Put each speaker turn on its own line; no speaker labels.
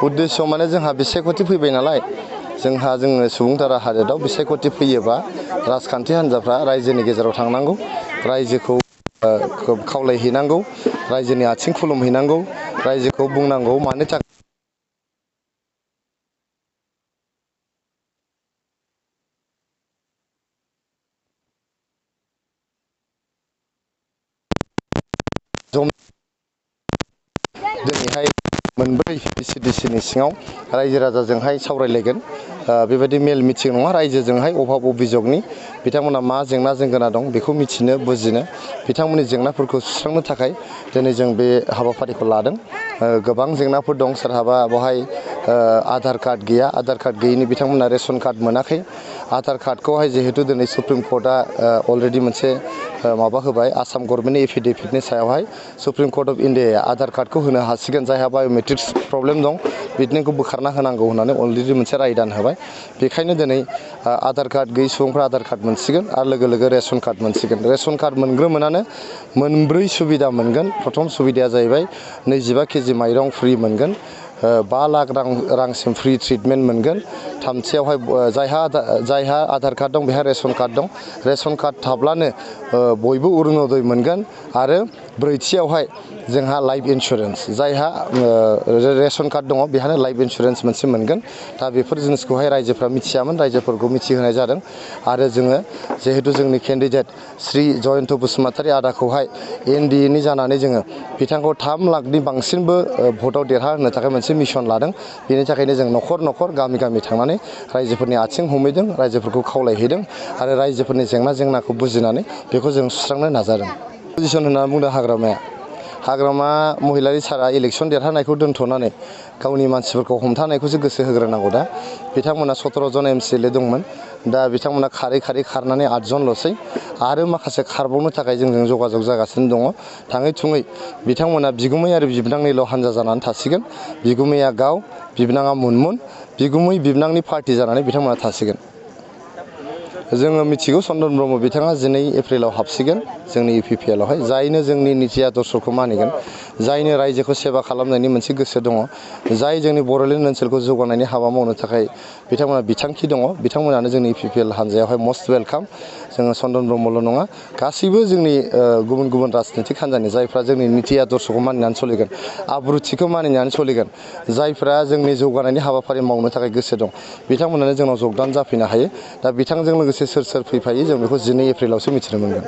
उद्देश्य माने जोंहा बिसायख'थि फैबाय नालाय जोङो सुबुंफोरा हादोराव बिसायख'थि फैयोबा राजखान्थि हान्जाफ्रा रायजोनि गेजेराव थांनांगौ, रायजोखौ खावलायहैनांगौ, रायजोनि आथिं खुलुमहैनांगौ, रायजोखौ बुंनांगौ मानो थाखाय दिनैहाय मोनब्रै CDCनि सिङाव रायजो राजाजोंहाय सावरायलायगोन। बेबायदि मेल मिटिं नङा, रायजोजोंहाय अभाब अभिजगनि बिथांमोना मा जेंना जेंगोना दं बेखौ मिथिनो बुजिनो, बिथांमोननि जेंनाफोरखौ सुस्रांनो थाखाय दिनै जों बे हाबाफारिखौ लादों। गोबां जेंनाफोर दं, सोरहाबा बेवहाय आधार कार्ड गैया, आधार कार्ड गैयिनि बिथांमोना रेशन कार्ड मोनाखै। आधार कार्डखौहाय जिहेतु दिनै सुप्रिम कर्टआ अलरेडि मोनसे माबा होबाय, आसाम गभर्नमेन्टनि एफिडेभिटनि सायावहाय सुप्रिम कर्ट अफ इन्डियाया आधार कार्डखौ होनो हासिगोन, जायहा बाय'मेट्रिक्स प्रब्लेम दं बिदिनोखौ बोखारना होनांगौ होननानै अलरेडि मोनसे रायदान होबाय। बेखायनो दिनै आधार कार्ड गैयै सुबुंफ्रा आधार कार्ड मोनसिगोन आरो लोगो लोगो रेशन कार्ड मोनसिगोन। रेशन कार्ड मोनग्रोमोनानो मोनब्रै सुबिदा मोनगोन। प्रथम सुबिदाया जाहैबाय 22 केजि माइरं फ्रि मोनगोन, 5 लाख रांसिम फ्रि ट्रिटमेन्ट मोनगोन। थामथियावहाय जायहा आधार कार्ड दं बेहा रेशन कार्ड दं, रेशन कार्ड थाब्लानो बयबो अरुणोदय मोनगोन। आरो ब्रैथियावहाय जोंहा लाइफ इन्सुरेन्स, जायहा रेशन कार्ड दङ बेहानो लाइफ इन्सुरेन्स मोनसे मोनगोन। दा बेफोर जिनिसखौहाय रायजोफ्रा मिथियामोन, रायजोफोरखौ मिथिहोनाय जादों। आरो जोङो जिहेतु जोंनि केन्डिडेट श्री जयन्त बसुमतारी आदाखौहाय NDA जानानै जोङो बिथांखौ 3 लाखनि बांसिनबो भटआव देरहाहोनो थाखाय मोनसे मिशन लादों। बेनि थाखायनो जों न'खर न'खर गामि गामि थांनानै रायजोफोरनि आथिं हमहैदों, रायजोफोरखौ खावलायहैदों आरो रायजोफोरनि जेंनाखौ बुजिनानै बेखौ जों सुस्रांनो नाजादों। पजिसन होनना बुंदों हाग्रामा महिलारि सारा इलेक्सन देरहानायखौ दोनथ'नानै गावनि मानसिफोरखौ हमथानायखौसो गोसो होग्रोनांगौ। दा बिथांमोना 17 जन MCLA दंमोन, दा बिथांमोना खारै खारनानै 8 जनल'सै। आरो माखासे खारबावनो थाखाय जोंजों जगाजग जागासिनो दङ। थाङै थुङै बिथांमोना बिगुमै आरो बिबोनांनिल' हान्जा जानानै थासिगोन। बिगुमैया गाव, बिबोनाङा मुनमुन, बिगुमै बिबोनांनि पार्टि जानानै बिथांमोना थासिगोन। जोङो मिथिगौ चन्दन ब्रह्म बिथाङा 12 एप्रिलाव हाबसिगोन जोंनि UPPLआवहाय, जायनो जोंनि निति आदर्शखौ मानिगोन, जायनो रायजोखौ सेवा खालामनायनि मोनसे गोसो दङ, जाय जोंनि बड'लेण्ड ओनसोलखौ जौगानायनि हाबा मावनो थाखाय बिथांमोना बिथांखि दङ, बिथांमोनानो जोंनि UPPL हान्जायावहाय मस्ट वेलकाम। जोङो चन्दन ब्रह्मल' नङा, गासैबो जोंनि गुबुन गुबुन राजनितिक हान्जानि जायफ्रा जोंनि निति आदर्शखौ मानिनानै सोलिगोन, आब्रुथिखौ मानिनानै सोलिगोन, जायफ्रा जोंनि जौगानायनि हाबाफारि मावनो थाखाय गोसो दं, बिथांमोनानो जोंनाव जगदान जाफैनो हायो। दा बिथांजों लोगोसे सोर सोर फैफायो जों बेखौ 12 एप्रिलावसो मिथिनो मोनगोन।